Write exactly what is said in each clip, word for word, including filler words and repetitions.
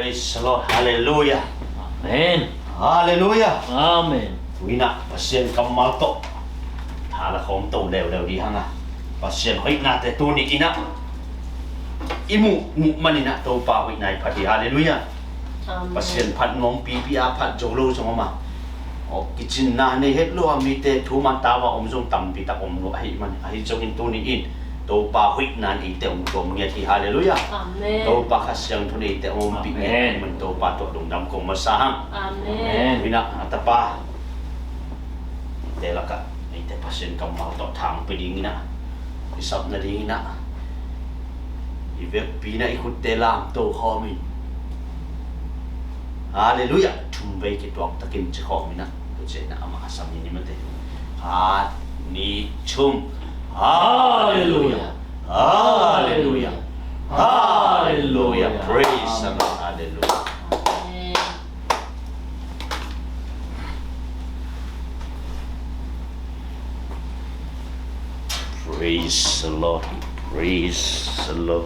Praise the Lord. Halleluiah. Amen. Halleluiah. Amen. Tu-in ah Pasian kammal tawh tha la khawm to leuleu ding hang a, Pasian hoihnate tuni-in ah i muh, muh manin ah Topa hoihna i phat hi. Halleluiah. Amen. Pasian phat nuam pipi a, phat zo lo zong om a, aw, kicinna nei het lo a, mite thu man tau a om zong tampi tak om lo ahih man, ahi zongin tuni-in Topa hoihna in eite hong tuam ngiat hi. Halleluiah. Amen. Topa Kha Siangtho in eite hong ompih ngiat ahih man Topa tawh lungdam kong masa hang. Amen. Tu-in ah a tapa te lakah eite Pasian kammal tawh tha hong pia dingin ah, i sap nadingin ah, i vekpi-in ah i khutte lamto khawmin, Halleluiah, thum vei kituak takin ci khawmin ah, tu ciangin ah amah a sam ni mate. Khat, nih, thum. Halleluiah. Halleluiah. Halleluiah. Praise the Lord. Halleluiah. Amen. Praise the Lord. Praise the Lord.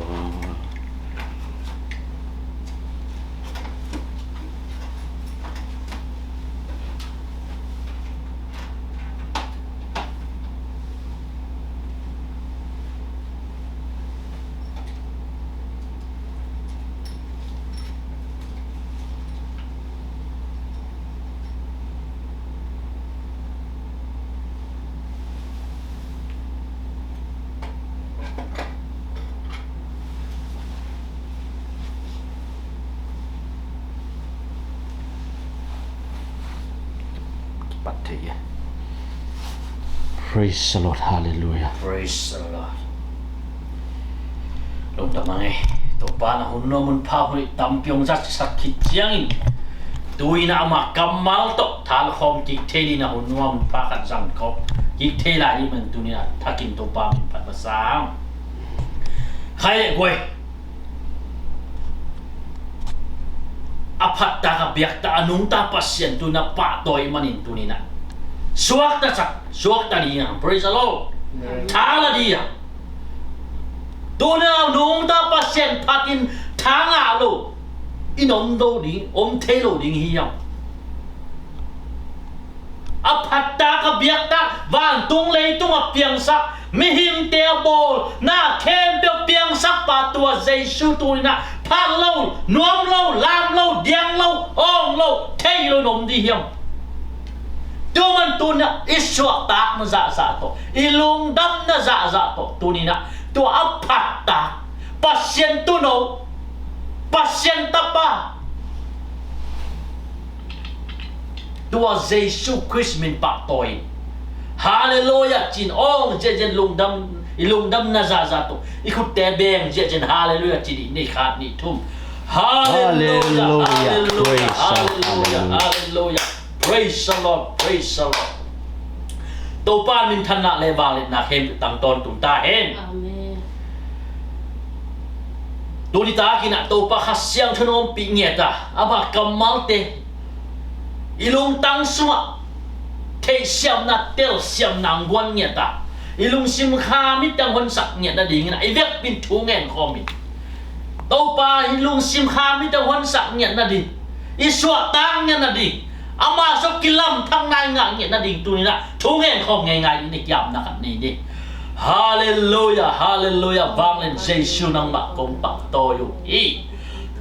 Kipat thei e. Praise the Lord. Halleluiah. Praise the Lord. Lungdam hang e. Topa na hun nuam hun pha hun hoih tampi hong zatsak khit ciangin, tu-in ah amah kammal tawh tha la khawm kik thei dingin ah hun nuam hun pha khat zang khawm kik thei lai ding man tuni-in ah thakin Topa min phat masa hang. Khai le guai. A phattak a biaktak a nungta Pasian tu-in ah pahtawi manin tuni-in ah suakta sak, suakta ding a, praise the Lord. Amen. Tha la ding a. Tu-in ah nungta Pasian phatin tha ngah lo in om lo ding, om thei lo ding hi hiam? A phattak a biaktak, vantung leitung a piangsak, mihingte a bawl na khempeuh piangsak pa tua Jesu tu-in ah phat lo, nuam lo, lam lo, diang lo, awng lo, thei lo in om ding hiam? Tua man tu-in ah i suahtakna zahzah tawh, i lungdamna zahzah tawh, tu-in ah tua a phattak Pasian tuuno, Pasian tapa, tua Jesu Khrist min pahtawi in, Halleluiah ci-in awng ziahziah in lungdam, i lungdamna zahzah tawh i khutte beng ziahziah in Halleluiah ci ding ni. Khat, nih, thum. Halleluiah, Halleluiah, Halleluiah, Halleluiah, Halleluiah. Praise the Lord, praise the Lord. Topa minthanna le vangliatna khempeuh tang tawntung ta hen. Amen. Tuni takin ah Topa Kha Siangtho in ompih ngiat a, ama kammalte i lungtang sungah theihsiamna, telsiamna hong guan ngiat a, i lungsim kha mittang honsak ngiat nadingin ah i vekpi in thu ngen khawm in. Topa i lungsim kha mittang honsak ngiat nading, i suahtak ngiat nading, ama sung kilamthakna i ngah ngiat nading tuni-in ah thu ngen khawm ngeingai ding i kiamna khat nei ni. Halleluiah, Halleluiah. Vanglian Jesu, nangmah kong pahtawi uh hi.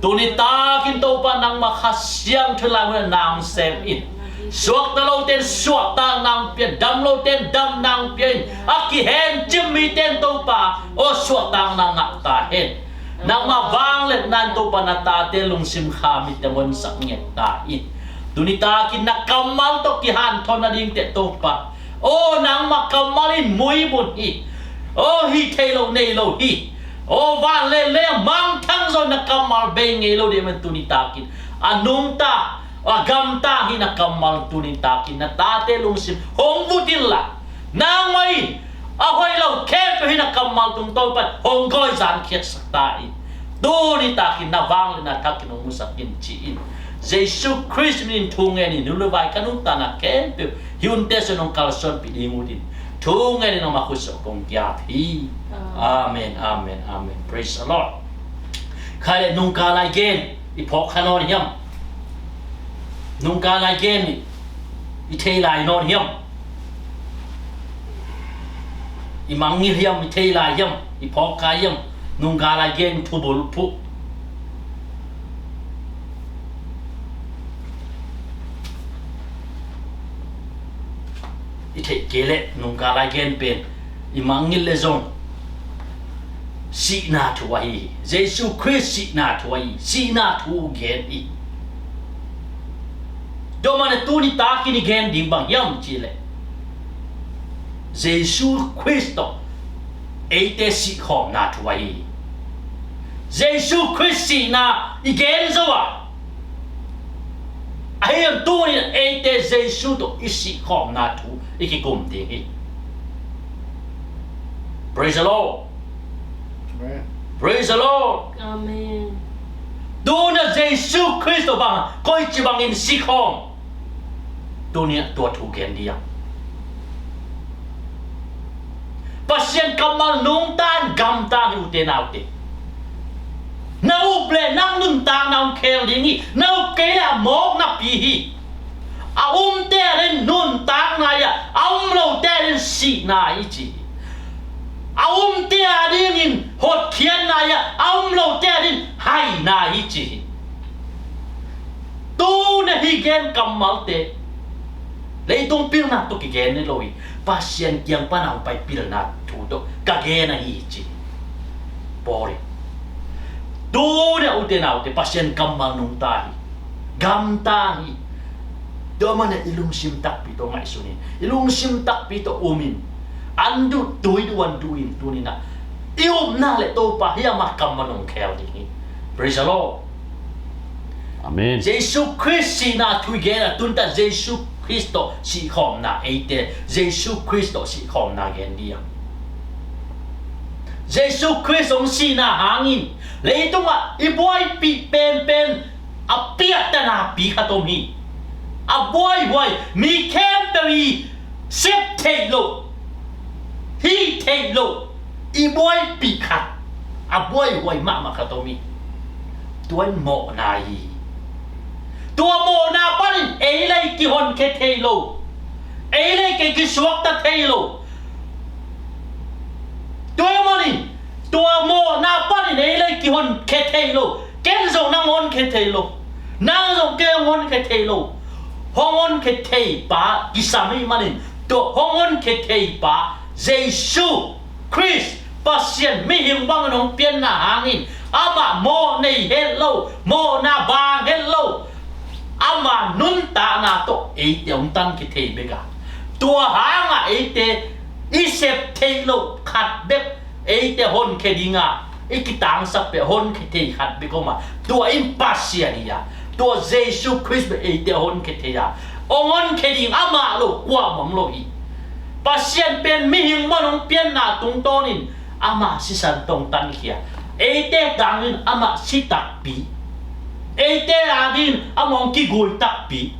Tuni takin Topa nangmah Kha Siangtho in lai mun ah na hong sem in. Suakta lote in suahtakna hong pia in, dam lote in damna hong pia in, a kihencim mite in Topa aw suahtakna ngah ta hen. Nangmah vangliatna in Topa na tate lungsim kha mittang honsak ngiat ta in. Tuni takin na kammal tawh kihanthawn nadingte Topa aw nangmah kammal in muibun hi. Aw hih theih loh nei lo hi. Aw van le lei a mangthang zong na kammal bei ngei lo ding man tuni takin a nungta, a gamta hi na kammal tuni takin na tate lungsim hong vut inla, nangmah in a hoih lo khempeuh hi na kammal tungtawn pan hong gawizan khiatsak ta in. Tuni takin na vangliatna thakin hong musak in ci-in Jesu Khrist min in thu ngen in, nu le vai ka nuntakna khempeuh hi unte sung hong kalsuanpih ding uh in thu ngen in nangmah khut sung kong ki-ap hi. Amen, amen, amen. Praise the Lord. Khai le nungkal lai gen I phawk kha nawn hiam? Nungka lai gen i thei lai nawn hiam? I mangngilh hiam, i thei lai hiam? I phawk kha hiam? Nungka lai gen thubul phuh. I theih kei leh nungka lai gen pen i mangngilh leh zong sihna thu ahi hi. Jesu Khrist sihna thu ahi hi. Sihna thu gen hi. Tua manin tuni takin i gen ding bang hiam cih leh Jesu Khrist tawh eite sihkhawmna thu ahi hi. Jesu Khrist sihna i gen zo a, ahi zong tuni-in eite Jesu tawh i sihkhawmna thu i kikum ding hi. Praise the Lord. Amen. Praise the Lord. Amen. Tuna Jesu Khrist tawh bang koici bangin sihkhawm, tuni-ah tua thu gen ding a, Pasian kammal nungta in gamta hi, ute naute. Na up leh nang nuntakna hong khel ding hi. Na up kei leh a mawk napi hi. A umte adingin nuntakna hi a, a um lote adingin sihna hi ci hi. A umte adingin hotkhiatna hi a, a um lote adingin haina hi ci hi. Tuna hih gen kammalte leitung pilna tawh kigen hi lo hi. Pasian kiang pana hong pai pilna thu tawh ka gen ahi hi ci hi Paul in. Tuna ute naute, Pasian kammal nungta hi. Gamta hi. Tua manin i lungsim takpi tawh ngaihsun in, i lungsim takpi tawh um in, an duh tui duh an duh in, tuni-in ah i upna leh Topa hi, amah kammal hong khel ding hi. Praise the Lord. Amen. Jesu Khrist sihna thu i gen a, tuni-in ah Jesu Khrist tawh sihkhawmna, eite Jesu Khrist tawh sihkhawmna gen ding a, Jesu Khrist hong sihna hangin leitungah i buaipih penpen a piahtana pi khat om hi. A buaihuai, mi khempeuh i sep theih loh, hih theih loh, i buaipih khat, a buaihuai mahmah khat om hi. Tua in mawhna hi. Tua mawhna panin ei leh kei kihonkhia thei lo, ei leh kei kisuakta thei lo. Tua ahih manin tua mawhna panin ei leh kihonkhia thei lo. Ken zong nang honkhia thei lo. Nang zong kei hong honkhia thei lo. Hong honkhia thei pa kisam ahih manin, tua hong honkhia thei pa Jesu Khrist, Pasian mihing bangin hong pianna hangin, amah mawh nei het lo, mawhna bang het lo, ama nuntakna tawh eite hong tankhia thei bek a, tua hangah eite i sep theih loh khat bek eite honkhia ding a, i kitangsap peuh honkhia thei khat bek om a, tua in Pasian hi a, tua Jesu Khrist bek eite honkhia thei a, hong honkhia ding amah lo kuamah om lo hi. Pasian pen mihing bangin hong pianna tungtawnin ama sisan tawh hong tankhia, eite tangin ama si takpi, eite adingin ama hong kigui takpi.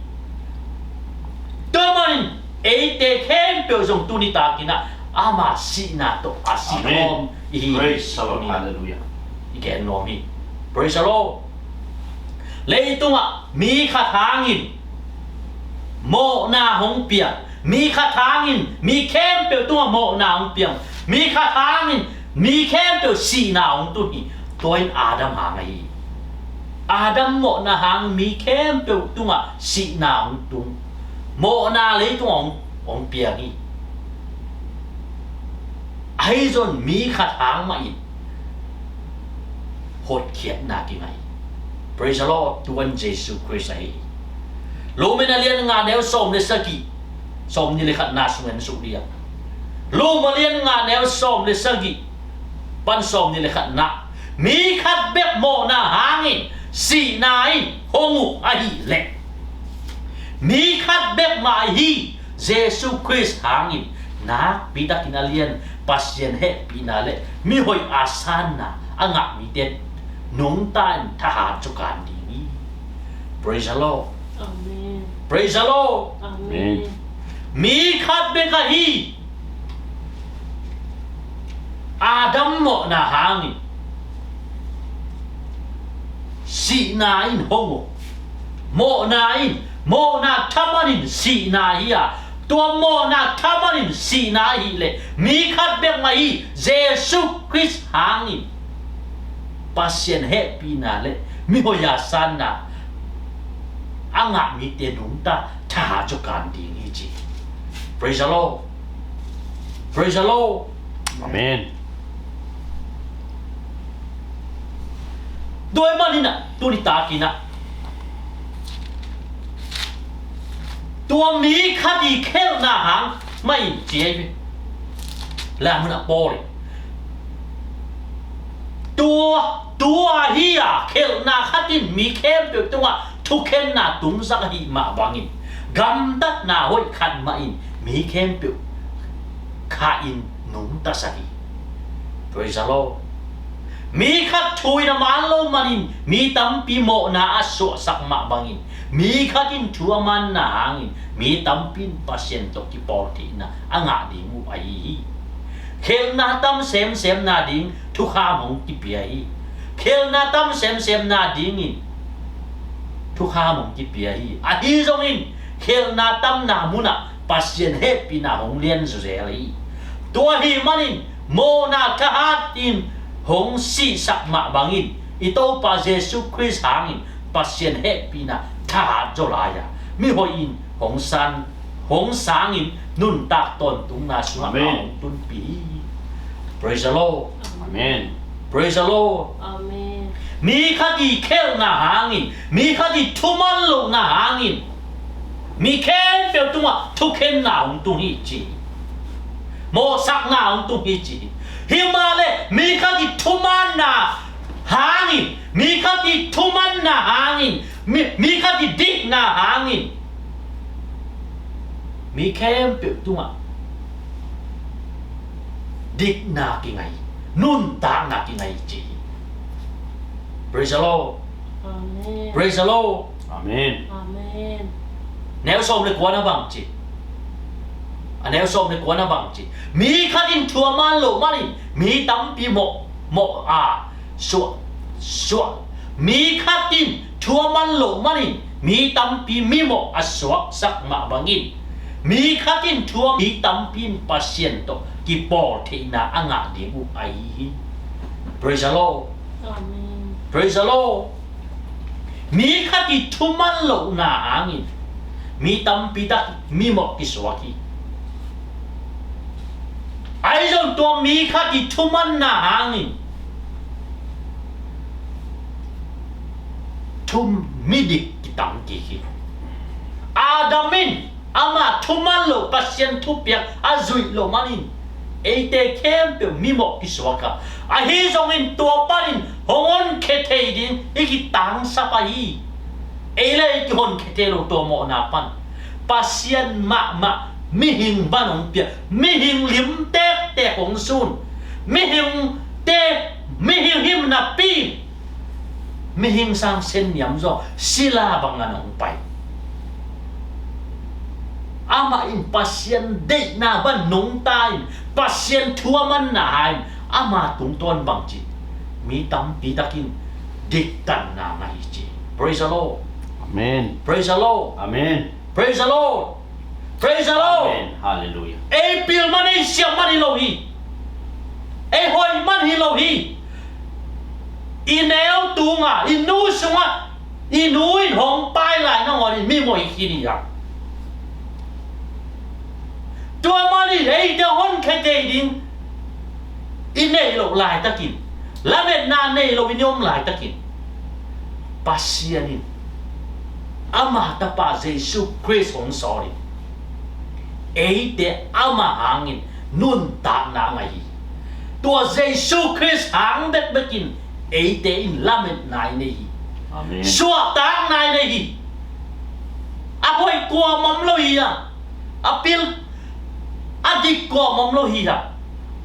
Tua ahih manin eite khempeuh zong tuni takin ah ama sihna tawh a sihkhawm i hi. Praise the Lord. Hallelujah. I gen nuam hi. Praise the Lord. Leitungah mi khat hangin mawhna hong piang, mi khat hangin mi khempeuh tungah mawhna hong piang, mi khat hangin mi khempeuh sihna hong tun hi. Tua in Adam hang ahi hi. Adam mawhna hangin mi khempeuh tungah sihna hong tung, mawhna leitungah hong, hong piang hi. Ahi zong mi khat hang mah in hotkhiatna kingah hi. Praise the Lord. Tua in Jesu Khrist ahi hi. Rom a lian nga neu sawm le sagih, sawm nih le khatna sungah en suk dih a. Rom a lian nga neu sawm le sagih pan sawm nih le khatna. Mi khat bek mawhna hangin sihna in hong uk ahih leh, mi khat bek mah ahi Jesu Khrist hangin nakpi takin a lian Pasian hehpihna le mihoih a sanna a ngah mite nungta in thahat zaw kan ding hi. Praise the Lord. Amen. Praise the Lord. Amen. Amen. Mi khat bek ahi Adam mawhna hangin Sihna in hong uh. Mawhna in, mawhna thaman in sihna hi a, tua mawhna thaman in sihna ahih leh mi khat bek mah hi, Jesu Khrist hangin Pasian hehpihna le mihoih a sanna a ngah mite nungta thahat zawkan ding hi ci. Praise the Lord. Praise the Lord. Amen. Tua ahih manin ah, tuni takin ah, tua mi khat i khelhna hang mah in ci ahi ve. Lai mun a Paul in tua, tua hi a, khelhna khat in mi khempeuh tungah thukhenna tungsak ahih mah bangin, gamtatna hoih khat mah in mi khempeuh kha in nungtasak hi. Praise the Lord. Mi khat thu in a man lo manin mi tampi mawhna a suahsak mah bangin, mi khat in thu a manna hangin mi tampi in Pasian tawh kipawltheihna a ngah ding uh ahi hi. Khelhna tam semsem nading thukham hong kipia hi. Khelhna tam semsem nadingin thukham hong kipia hi. Ahi zongin khelhna tamna munah Pasian hehpihna hong lian zuzel hi. Tua ahih manin mawhna thahat in hong sihsak mah bangin, i Topa Jesu Khrist hangin Pasian hehpihna thahat zaw lai-a, mihoih in hong san, hong sangin nuntak tawntungna sungah, Amen, hong tunpih hi. Praise the Lord. Amen. Praise the Lord. Amen. Mi khat i khelhna hangin, mi khat i thuman lohna hangin, mi khempeuh tungah thukhenna hong tung hi ci hi. Mawhsakna hong tung hi ci hi. Himahleh mi khat i thumanna hangin, mi khat i thumanna hangin, mi, mi khat i dikna hangin, mi khempeuh tungah dikna kingah hi, nuntakna kingah hi ci hi. Praise the Lord. Amen. Praise the Lord. Amen. Amen. Neu sawm le kua na bang ci. A neu sawm le kua na bang ci. Mi khat in thu a man loh manin mi tampi mawh, mawh a suah, suah. Mi khat in thu a man loh manin mi tampi mimawh a suaksak mah bangin, mi khat in thu a, mi tampi in Pasian tawh kipawltheihna a ngah ding uh ahi hi. Praise the Lord. Amen. Praise the Lord. Mi khat i thuman lohna hangin mi tampi tak mimawh kisuak hi. Ahi zong tua mi khat i thumanna hangin thum midik kitang kik hi. Adam in ama thuman loh, Pasian thupiak a zuih loh manin eite khempeuh mimawh kisuak a, ahi zongin tua panin hong honkhia thei ding i kitangsa pah hi. Ei le ei kihonkhia thei lo tua mawhna pan. Pasian mahmah mihing van hong pia, mihing lim tektek hong sun, mihingte, mihing himna pi, mihing sang sen niam zaw sila bangin hong pai. Amah in Pasian deihna van nungta in, Pasian thu a manna in ama tungtawn bangci, mi tampi takin diktanna ngah hi ci. Praise the Lord. Amen. Praise the Lord. Amen. Praise the Lord. Praise the Lord. Amen. Hallelujah. Ei pil man, ei siam man hi lo hi. Ei hoih man hi lo hi. I neu tunga, i nu sunga, i nu in hong pai lai nangawn in mimawh i khin hi a. Tua manin eite honkhia thei ding i neih loh laitakin, lametna nei lo i om laitakin, Pasian in ama tapa Jesu Khrist hong sawl in eite ama hangin nuntakna ngah hi. Tua Jesu Khrist hang bekbekin eite in lametna i nei hi. Amen. Suahtakna i nei hi. A hoih kuamah om lo hi a, a pil, a dik kuamah om lo hi a.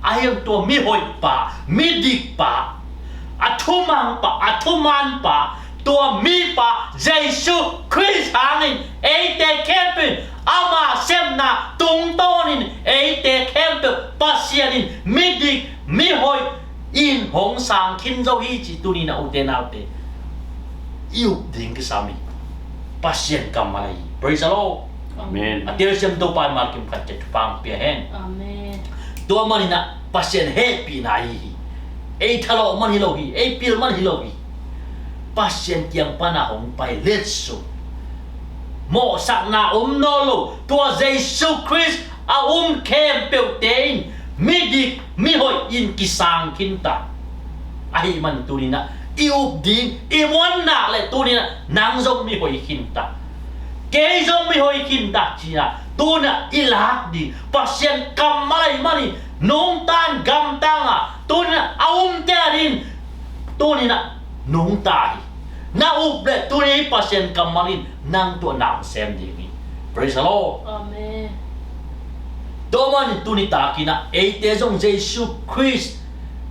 Ahi hang tua mihoih pa, midik pa, a thumang pa, a thuman pa, tua mi pa Jesu Khrist hangin eite khempeuh in ama sepna tungtawnin eite khempeuh Pasian in midik, mihoih in hong sang khin zo hi ci tuni-in a ute naute. i up ding kisam hi. Pasian kammal ahi. Praise the Lord. Amen. A telsiam Topa in malkim khat ciat thupha pia hen. Amen. Tua manin ah Pasian hehpihna ahi hi. Ei thalawh man hi lo hi, ei pil man hi lo hi. Pasian kiang pana hong pai letsong, mawhsakna om nawn lo, tua Jesu Khrist a um khempeuhte in midik mihoih in kisang khinta. Ahi man tuninah i up ding, i muannak le tuninah nang zong mihoih khinta, kei zong mihoih khinta cinah tunah i lak ding. Pasian kammal ahi manin nungtan gamtanga tuninah a umte adin tuninah nungta hi. Na up le tuni Pasian kammal in nang tuah na hong sem ding hi. Praise the Lord. Amen. Tua manin tuni takinah eite zong Jesu Khrist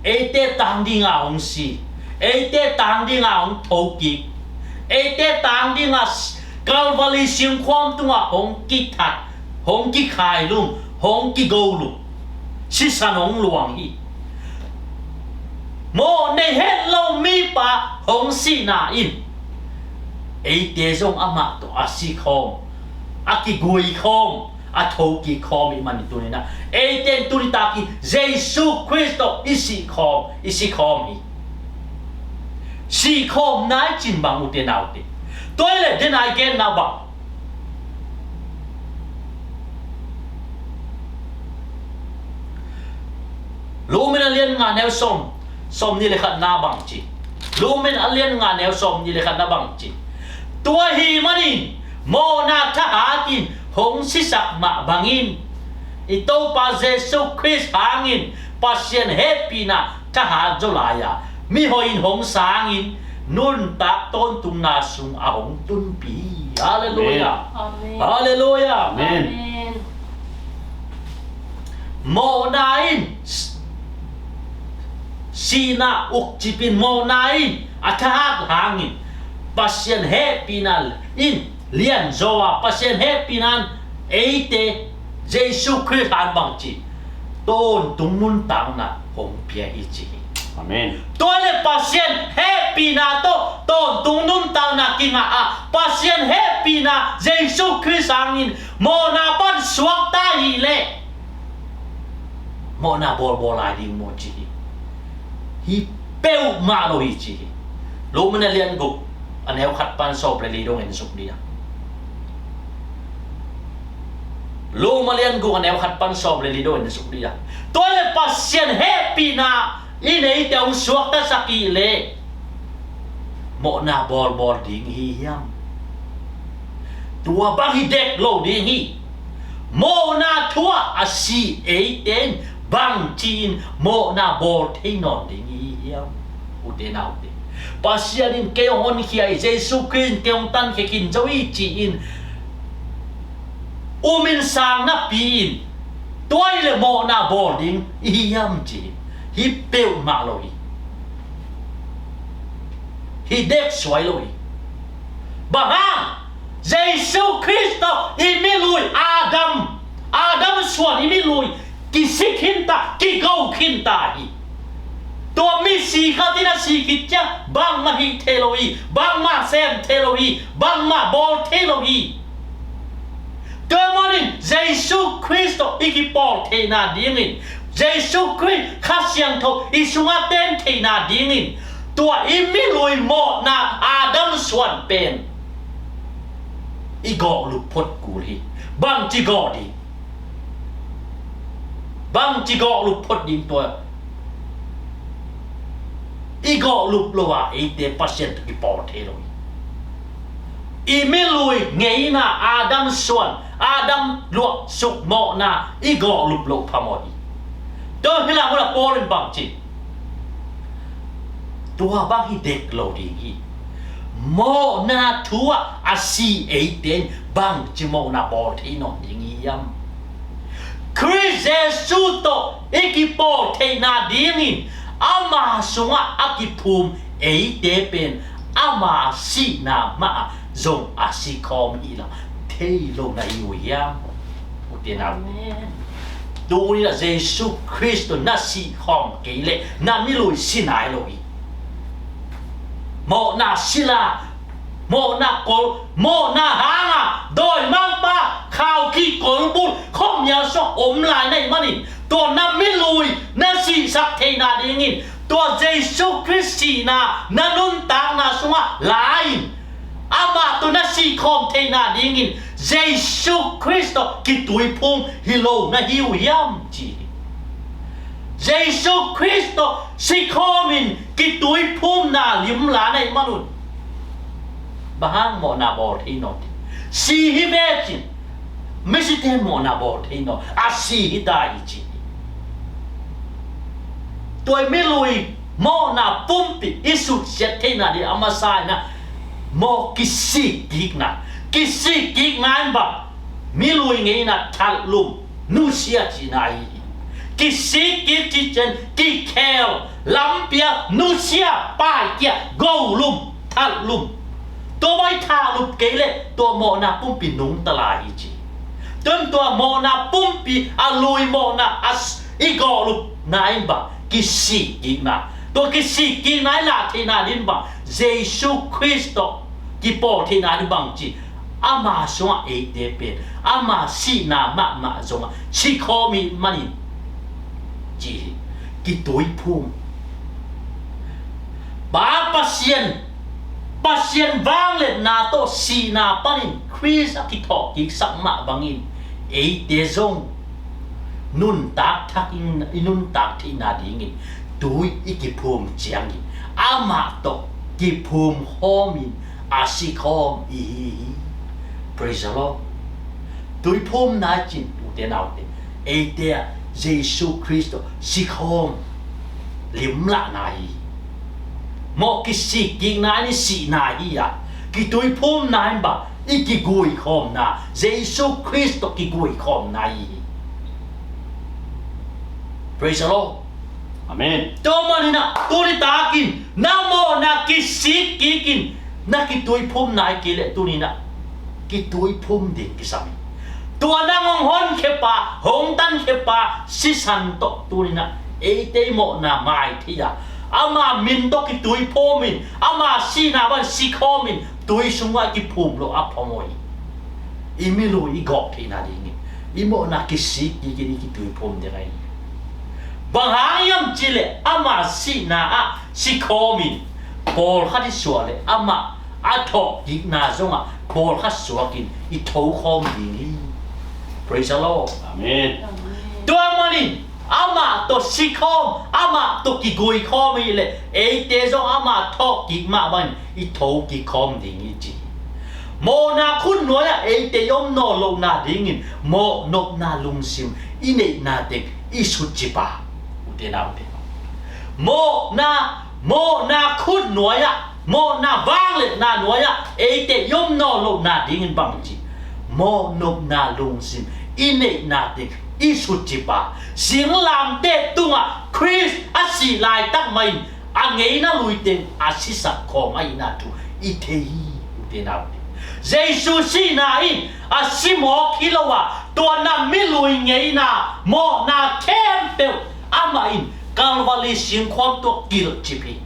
eite tang dinga hong si, eite tang dinga hong thokik, eite tang dinga Kalvali singkhuam tungah hong kithat, hong kikhailum, hong kigolum, sisan hong luang hi. Mawh nei het lo mipa hong sihna in eite zong amah tawh a sikhawm, a kiguikhawm, a thokikhawm i man i tuninah eite in tuni takin Jesu Khrist tawh i sihkhawm, i sikhawm hi. Sihkhawm nai cin bang ute naute. Tua i le den ai genna bang Lumin a lian nga neu sawm, sawm ni le khatna bang ci. Lumin a lian nga neu sawm ni le khatna bang ci. Tua hi manin mawhna thahatin hong sisak mah bangin i Topa Jesu Khrist hangin Pasian hehpihna thahat zo lai-a mihoih in hong sangin nuntak tawntungna sung a hong tunpi. Halleluia. Amen. Halleluia. Amen. Amen. Mawhna in sihna ukcipin mawhna in a thahat hangin Pasian hehpihna in lianzaw a Pasian hehpihna in eite Jesu Khrist hang bangci tawntung nuntakna hong pia hi ci hi. Amen. Tua le Pasian hehpihna tawh tawntung nuntakna kingah a Pasian hehpihna Jesu Khrist hangin mawhna pan suakta hi leh mawhna bawlbawl lai ding maw ci hi. Hi peuhmah lo hi ci hi. Lumin a lian guk a neu khat pan sawm le li dong en suk dia. Lum a lian guk a neu khat pan sawm le li dong en suk dia. Tua le Pasian hehpihna in eite hong suaktasak hi leh mawhna bawlbawl ding hi hiam? Tua bang hi dek lo ding hi. Mawhna thu ah a si eite in bangci-in mawhna bawl thei nawn ding hi hiam? Ute naute, Pasian in kei hong honkhia hi, Jesu Khrist in kei hong tankhia khin zo hi ci-in umin sang napi-in tua hi le mawhna bawl ding i hi hiam ci hi. Hi peuhmah lo hi. Hi dek suai lo hi. Bang hang? Jesu Khrist tawh i milui Adam, Adam suan i milui kisik khinta, kigo khinta hi. Tua misi khat in a si khit ciang bangmah hih thei lo hi, bangmah sem thei lo hi, bangmah bawl thei lo hi. Tua manin Jesu Khrist tawh i kipawl theihna dingin, Jesu Khrist Kha Siangtho i sungah ten theihna dingin tua i milui mawhna Adam suan pen i gawh lup phot kul hi. Bangci gawh ding? Bangci gawh lup phot ding tua? I gawh lup lo a eite Pasian tawh kipawl thei lo hi. I milui ngeina Adam suan, Adam luah suk mawhna i gawh lup lo phamawh hi. Tua hi la hula Paul in bangci? Tua bang hi dek lo ding hi. Mawhna thu ah a si eite in bangci mawhna bawl thei nawn ding hi hiam? Khrist Jesu tawh i kipawl theihna dingin ama sungah a kiphum eite pen ama sihna mah ah zong a si khawm hi lo thei lo na hi uh hiam? Ute nau. Amen. Tuni-in ah Jesu Khrist tawh na sih khawm kei leh na milui si nai lo hi. Mawhna sila Mawhna kol, mawhna hanga dawimangpa khaukhih kolbul khuamial sungah om lai na hih manin, tua na milui na sihsak theihna dingin, tua Jesu Khrist sihna na nuntakna sungah la-in, amah tawh na sihkhawm theihna dingin Jesu Khrist tawh kituiphum hi lo na hi uh hiam, ci hi. Jesu Khrist tawh sikhawmin kituiphumna lim la na hih manun, bang hang mawhna bawl thei nawn, si hi ve cin, misite mawhna bawl thei nawn, a si hi ta hi, ci hi. Tua i milui mawhna pumpi i sutsiat theihna ding a masa in ah, mawh kisikkikna, kisikkikna in bang, milui ngeina thatlum, nusia cihna hi. Kisikkik cih ciang kikhel, lampial, nusia, paikia, golum, thatlum. Tua bang i thatlup kei leh tua mawhna pumpi nungta lai hi, ci. Tua in tua mawhna pumpi a lui mawhna a s-, i gawhlupna in bang, kisikkikna. Tua kisikkikna i lah theihna ding bang, Jesu Khrist tawh kipawl theihna ding bang, ci. Ama sungah eite pen, ama sihna mahmah zongah sikhawm i hih manin, ci hi. Kituiphum. Pa Pasian, Pasian vangliatna tawh sihna panin Khrist a kithawhkiksak mah bangin, eite zong nuntak thakin, i nuntak theihna dingin tui i kiphum ciangin amah tawh kiphum khawmin a sikhawm i hi hi. Praise the Lord. Tuiphumna cin, ute naute, eite ah Jesu Khrist tawh sikhawm limlahna hi. Mawh kisikkikna in i sihna hi a, kituiphumna in bang, i kiguikhawmna, Jesu Khrist tawh kiguikhawmna hi hi. Praise the Lord. Amen. Tua manin ah, tuni takin na mawhna kisikkik in, na kituiphum nai kei leh tuni in ah kituiphum ding kisam hi. Tua nang hong honkhia pa, hong tankhia pa sisan tawh tuni in ah eite i mawhna mai thei a, ama min tawh kituiphum in, ama sihna bang sikhawm in, tui sungah kiphum lo a phamawh hi. I milui i gawh theihna dingin i mawhna kisikkik in i kituiphum ding ahi. Bang hang hiam cih leh ama sihna ah sikhawm in pawlkhat i suah leh amah a thawhkikna zongah pawlkhat suakin i thokhawm ding hi. Praise the Lord. Amen. Tua manin amah tawh sikhawm, amah tawh kiguikhawm hi leh eite zong ama thawhkik mah bangin i thokikhawm ding hi, ci. Mawhna khut nuai-ah eite i om nawn lohna dingin mawhnopna lungsim i neihna teng i sutcip a, ute naute, mawhna, mawhna khut nuai-ah, mawhna vangliatna nuai-ah eite i om nawn lohna dingin bang ci, mawhnopna lungsim i neihna teng i sutcip a, singlamteh tungah Khrist a sih laitak mahin a ngeina lui teng a sisak khawm ahihna thu i thei hi, ute naute. Jesu sihna in a si mawk hi lo a, tua na milui ngeina mawhna khempeuh amah in Calvary singkhuam tawh kilhcip hi,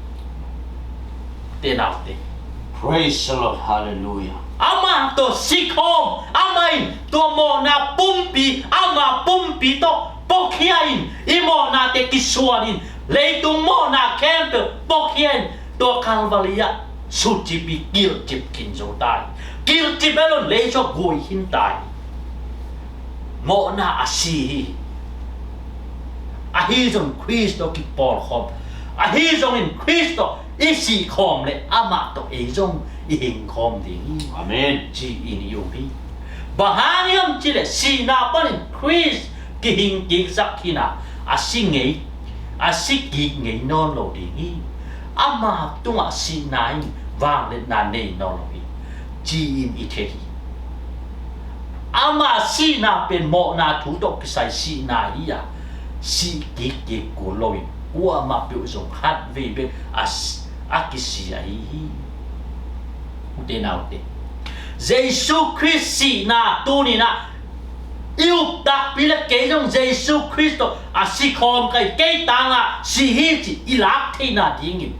ute naute. Praise the Lord. Hallelujah. Amah tawh sikhawm, amah in tua mawhna pumpi, ama pumpi tawh puakhia in, i mawhnate kisuan in, leitung mawhna khempeuh puakhia in, tua Calvary ah sutcip i kilhcip khin zo ta hi. Kilhcip e lon lei sua gui khin ta hi. Mawhna a si hi. Ahi zong Khrist tawh kipawlkhawm, ahi zongin Khrist tawh i sihkhawm leh amah tawh ei zong i hingkhawm ding hi. Amen. Ci-in i um hi. Bang hang hiam cih leh sihna panin Khrist kihingkiksak khin a, a si ngei, a si kik ngei nawn lo ding hi. Ama tungah sihna in vangliatna nei nawn lo hi, ci-in i thei hi. Ama sihna pen mawhna thu tawh kisai sihna hi a, sih kikkik kul loin kuamah peuh zong khatvei bek a s-, a kisi ahi hi. Ute naute, Jesu Khrist sihna tuni-in ah i up takpi leh kei zong Jesu Khrist tawh a sikhawm ka hi, kei tangah si hi cih i lak theihna dingin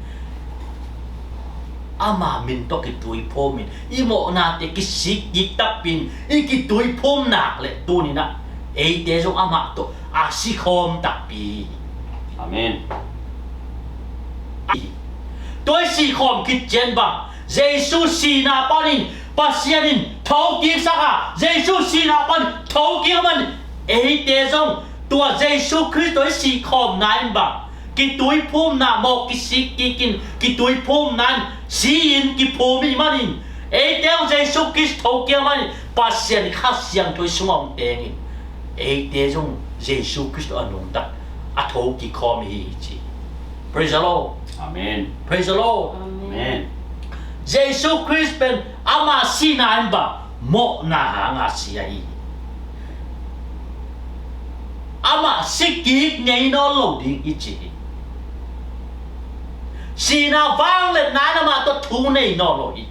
Ama min tawh kituiphum in i mawhnate kisik kik takpi in i kituiphum nak leh tuni-in ah eite zong amah tawh a sikhawm takpi hi. Amen. Tua i sikhawm khit ciang bang, Jesu sihna panin Pasian in thokiksak a, Jesu sihna panin thokik a man eite zong tua Jesu Khrist tawh i sikhawmna in bang kituiphumna, mawh kisik kik in kituiphumna in si-in kiphum i hih manin eite zong Jesu Khrist thokik a manin Pasian Kha Siangtho i sungah hong teng in eite zong Jesu Khrist tawh a nungta, a thokik khawm i hi hi ci. Praise the Lord. Amen. Praise the Lord. Amen. Jesu Khrist pen ama sihna in bang mawhna hanga si ahi hi. Amah si kik ngei nawn lo ding i ci hi. Sihna vangliatna in amah tawh thu nei nawn lo hi.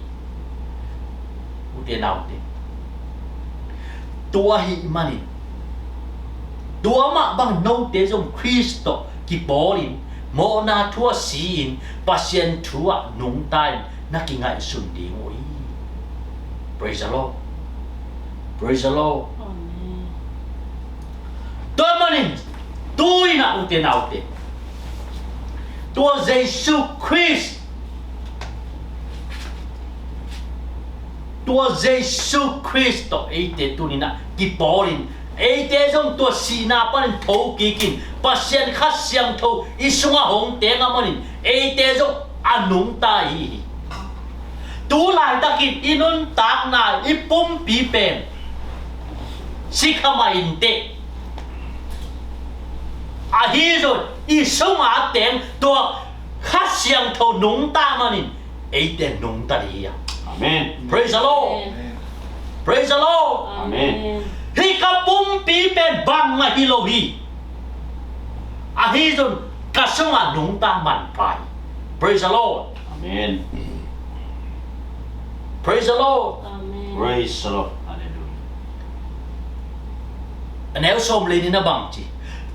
Ute naute, tua ahih manin tua mah bang note zong Khrist tawh kipawlin mawhna thu ah si-in Pasian thu ah nungta in na kingaihsun ding uh hi. Praise the Lord. Praise the Lord. Amen. Tua manin tu-in ah ute naute, tua Jesu Khrist, tua Jesu Khrist tawh eite tuni-in ah kipawlin eite zong tua sihna panin thokik in Pasian Kha Siangtho i sungah hong teng a manin eite zong a nungta i hi hi. Tu laitakin i nuntakna, i pumpi pen si kha mah inteh. Ahi zong i sunga teng tua Kha Siangtho nungta manin eite nungta ding hi a. Amen. Praise the Lord. Amen. Praise the Lord. Amen. Hih ka pumpi pen bangmah hi lo hi. Ahi zong ka sungah nungta manpha hi. Praise the Lord. Amen. Praise the Lord. Amen. Praise the Lord. Hallelujah. A neu sawm le nih na bang ci.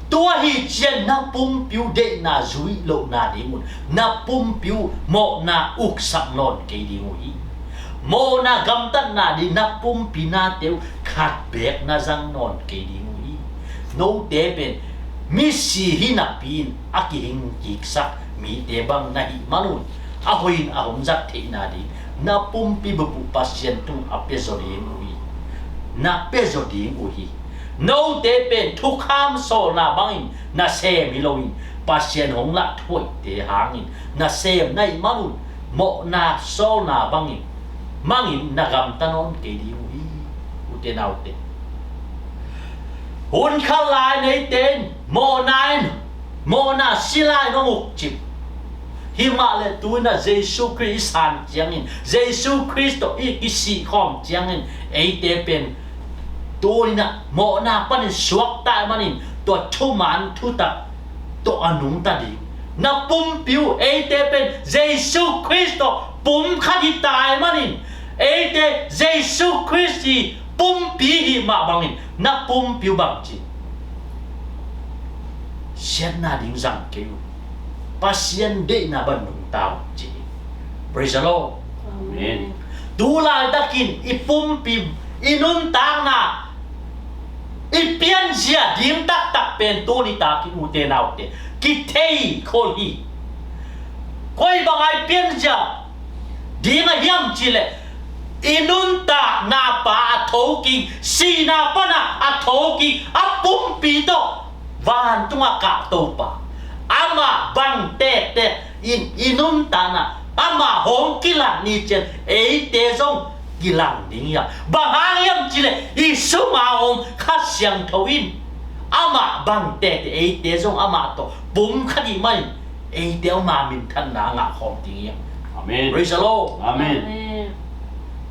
Tua hi ciang na pumpi uh deihna zui lohna ding un na pumpi uh mawhna uksak nawn kei ding uh hi. Mawhna gamtatna ding na pumpi nate uh khat beek na zang nawn kei ding uh hi. Note pen misi hi napi-in a kihing kiksak mite bang na hih man un a hoih in a hong zat theihna ding na pumpi bup uh Pasian tung a pia zaw ding uh hi. Na pia zaw ding uh hi. Note pen thukham sawlna bangin na sem hi loin Pasian hong lah thuaihte hangin na sem na hih man un mawhna sawlna bangin mangin na gamta nawn kei ding uh hi. Ute naute, hun khat lai neite in mawhna in, mawhna sila in hong ukcip. Himah le tu-in ah Jesu Khrist i san ciangin, Jesu Khrist tawh i kisihkhawm ciangin eite pen tu-in ah mawhna panin suakta i hih manin tua thuman thutak tawh a nungta ding. Na pumpi uh eite pen Jesu Khrist tawh pum khat hi ta i hih manin eite Jesu Khrist i pumpi i hih mah bangin na pumpi uh bang ci, siatna ding zang kei uh. Pasian deihna bang nungta uh ci. Praise the Lord. Amen. Tu laitakin i pumpi, i nuntakna, i pianzia ding taktak pen tuni takin ute naute kithei khol hi. Koi banga i pianzia ding a hiam cihleh i nuntakna pa a thokik, sihna pana a thokik, a pumpi tawh vantungah kah Topa, amah bang tektek in i nuntakna amah hong kilang ni ciang eite zong kilang ding hi a. Bang hang hiam cihleh i sunga om Kha Siangtho in amah bang tektek eite zong amah tawh pum khat i hih manin eite ama minthanna a ngah khawm ding hi a. Amen. Praise the Lord. Amen. Amen.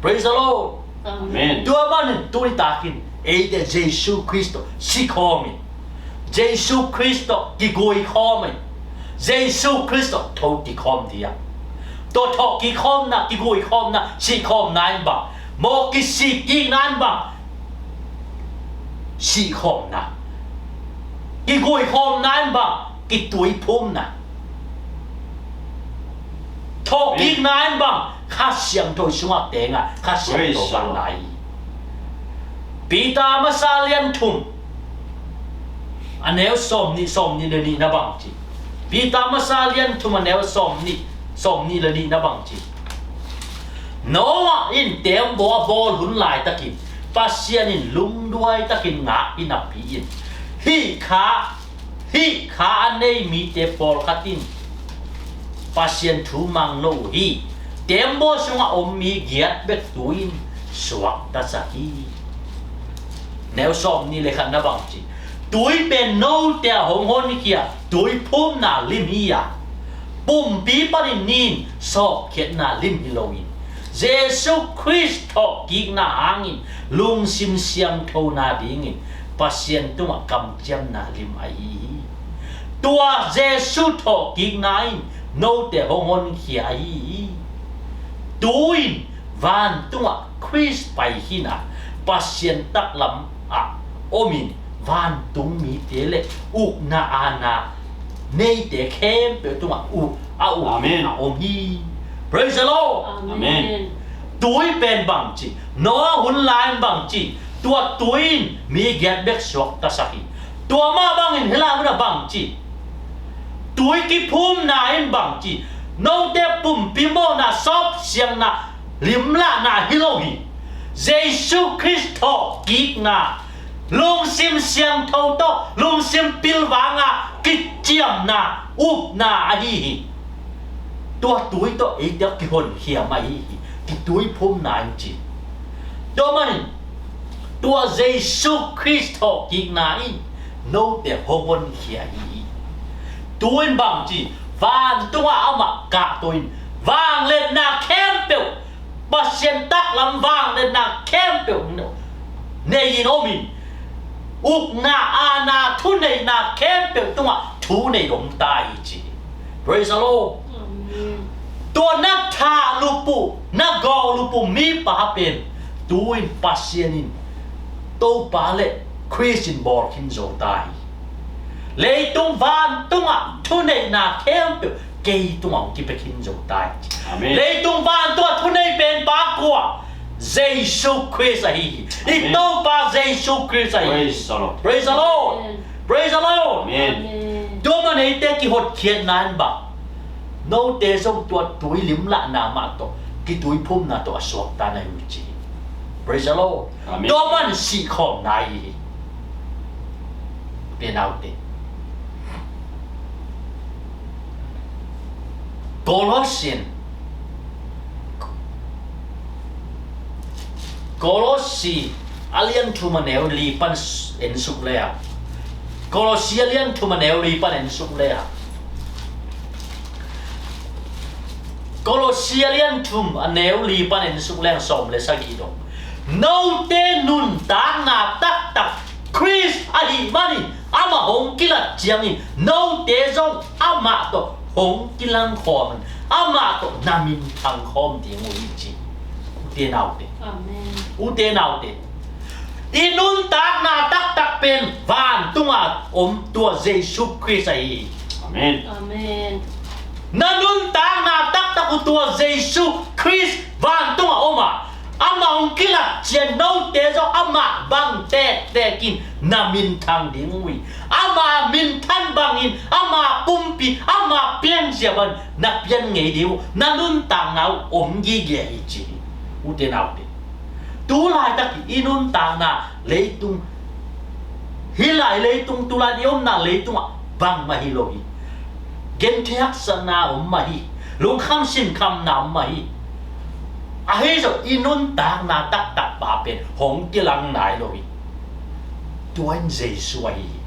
Praise the Lord. Amen. Tua manin tuni takin eite Jesu Khrist tawh sikhawm in, Jesu Khrist tawh kiguikhawm in, Jesu Khrist tawh thokikkhawm ding hi a. Tua thokikkhawmna, kiguikhawmna, sikhawmna in bang, mawh kisik kikna in bang, sikhawmna, kiguikhawmna in bang, kituiphumna. Thawhkikna in bang, Kha Siangtho sungah teng a, Kha Siangtho bang lai hi. Peter masa lian thum, a neu sawmnih, sawmnih le nihna bang ci. Peter masa lian thum, a neu sawmnih, sawmnih le nihna bang ci. Noah in teembaw a bawl hun laitakin Pasian in lungduai takin ngak hi napi-in, hih kha, hih kha a nei mite pawlkhat in Pasian thu mang lo uh hi. Teembaw sungah om mi giat bek tui in suaktasak hi. Neu sawmnih le khatna bang ci. Tui pen note a hong honkhia tuiphumna lim hi a, pumpi panin nin sawpkhiatna lim hi loin, Jesu Khrist thawhkikna hangin lungsim siangthona dingin Pasian tungah kamciamna lim ahi hi. Tua Jesu thawhkikna in note hong honkhia ahi hi. Tu-in vantungah Khrist pai khin a, Pasian taklam ah omin vantung mite le ukna aana neite khempeuh tungah uh, a uk, Amen, a om hi. Praise the Lord. Amen. Tui pen bang ci, Noah hun lai in bang ci, tua tui in mi giat bek suaktasak hi. Tua mah bangin hih lai munah bang ci, tui kiphumna in bang ci, note pumpi mawhna, sawpsiangna, limlahna hi lo hi. Jesu Khrist thawhkikna, lungsim siangtho tawh lungsim pilvanga kiciamna, upna ahi hi. Tua tui tawh eite kihonkhia mah ahi hi. Kituiphumna in ci. Tua manin tua Jesu Khrist thawhkikna in note hong honkhia ahi hi. Tu-in bang ci, vantungah amah kahto in vangliatna khempeuh, Pasian taklam vangliatna khempeuh nei-in omin, ukna, aana, thuneihna khempeuh tungah thu nei om ta hi ci. Praise the Lord. Amen. Tua na thahlup uh, na gawhlup uh mipa pen tu-in Pasian in, Topa le Khrist in bawl khin zo ta hi. Leitung vantungah thuneihna khempeuh kei tungah hong kipia khin zo ta hi. Amen. Leitung vantungah thunei pen pa kua? Jesu Khrist ahi hi. I Amen. Topa Jesu Khrist ahi hi. Praise the Lord. Praise the Lord. Amen. Praise the Lord. Amen. Amen. Tua man eite kihotkhiatna in bang, note zong tua tui limlahna mah tawh, kituiphumna tawh a suakta na hi uh ci. Praise the Lord. Amen. Tua man sihkhawmna hi hi. Ute naute, Colossian, Kolosi a lian thum a neu li pan en suk le a, Kolosi a lian thum a neu li pan en suk le a, Kolosi a lian thum a neu li pan en suk le a, sawm le sagih dong, note nuntakna taktak Khrist ahih manin amah hong kilat ciangin note zong amah tawh hong kilangkhawm in, amah tawh na minthang khawm ding uh hi ci. Ute naute. Amen. Ute naute, i nuntakna taktak pen vantunga om tua Jesu Khrist ahi hi. Amen. Amen. Na nuntakna taktak uh tua Jesu Khrist vantunga om a, amah hong kilat ciang note zong amah bang tektek in na minthang ding uh hi. Ama minthan bangin, ama pumpi, ama pianzia bangin na pian ngei ding uh, na nuntakna uh om gige hi ci hi. Ute naute, tu laitak i nuntakna leitung, hih lai leitung, tu lai i omna leitungah bangmah hi lo hi. Genthei haksatna om mah hi. Lungkham sinkhamna om mah hi. Ahi zong i nuntakna taktak pa pen hong kilang nai lo hi. Tua in Jesu ahi hi.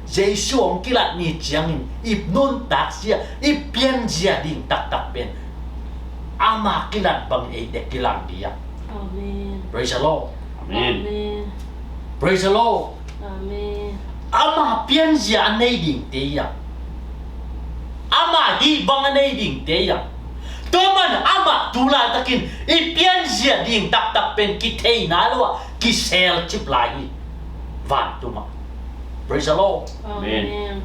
Jesu hong kilat ni ciangin i nuntakzia, i pianzia ding taktak pen ama kilat bangin eite kilang ding hi. Amen. Praise the Lord. Amen. Amen. Praise the Lord. Amen. Ama pianzia a nei dingte hi a, ama hih bang a nei dingte hi a. Tua man amah tu laitakin i pianzia ding taktak pen kithei nai lo a, kiselcip lai hi vantungah. Praise the Lord. Amen. Amen.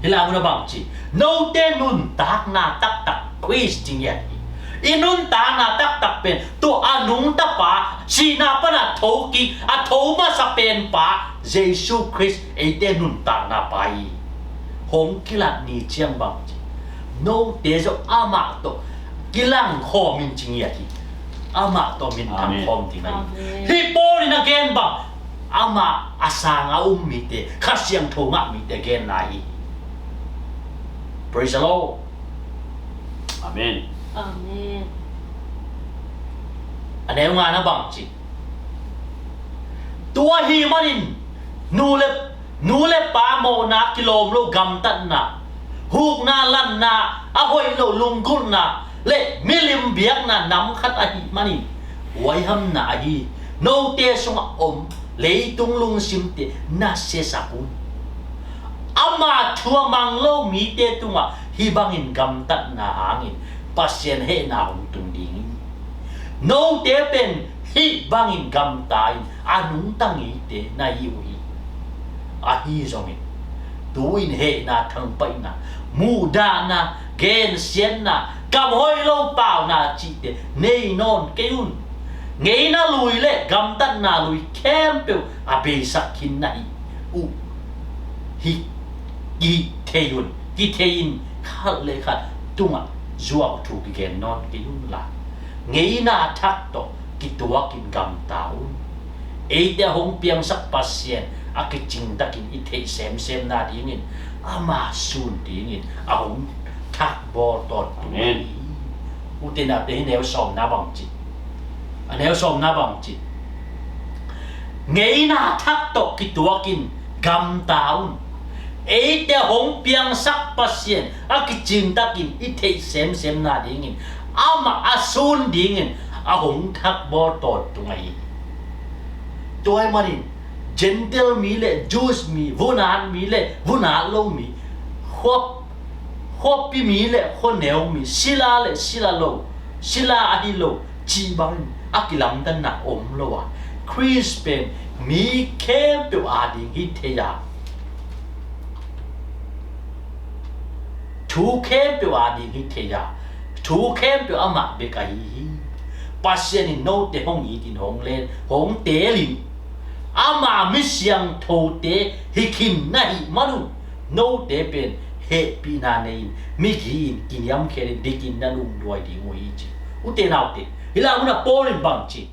Hih lai mun a bang ci, note nuntakna taktak Khrist ci ngiat hi. I nuntakna taktak pen tua a nungta pa, sihna pana thokik a tho masa pen pa Jesu Khrist eite nuntakna pa hi. Hong kilat ni ciang bang ci, note zong amah tawh kilang khawm in ci ngiat hi. Amah tawh minthang khawm ding ahi. Hih Paul in a gen bang, amah a sanga um mite, Kha Siangtho ngah mite genna hi. Praise the Lord. Amen. Amen. A neu nga na bang ci, tua hi manin nu le nu le pa mawhna kilawm lo gamtatna, hukna lanna, a hoih lo lunggulhna le milim biakna nam khat ahi manin huaihamna ahi note sungah om leitung lungsimte na siasak un. Ama thu a mang lo mite tungah hih bangin gamtatna hangin Pasian hehna hong tung ding hi. Note pen hih bangin gamta in a nungta ngeite na hi uh hi. Ahi zongin tu-in hehna, thangpaihna, muhdahna, gensiatna, kam hoih lo pauna cihte nei nawn kei un. Ngeina lui le gamtatna lui khempeuh a beisak khin na hi uh hi. Kithei un, kithei in khat le khat tungah zuauthu kigen nawn kei unla, ngeina thak tawh kituakin gamta un. Eite a hong piangsak Pasian a kicingtakin i theih semsemna dingin ama sun dingin a hong thakbawl tawntung hi. Ute naute, hih neu sawmna bang ci, a neu sawmna bang ci, ngeina thak tawh kituakin gamta un. Eite hong piangsak Pasian a kicingtakin i theih semsemna dingin amah a sun dingin a hong thakbawl tawntung ahi hi. Tua ahih manin Gentile mi le Jews mi, vunat mi le vunat lo mi, khuap khuapi mi le khuaneu mi, sila le sila lo, sila ahi lo cih bangin a kilamdanna om lo a, Khrist pen mi khempeuh ading hi thei a, thu khempeuh ading hi thei a, thu khempeuh amah bek ahi hi. Pasian in note hong itin hong len hong teelin ama mi siangthote hi khin na hih manun note pen hehpihna nei-in, migi-in, kiniamkhialin, dikin na lungduai ding uh hi ci. Ute naute, hih lai munah Paul in bang ci,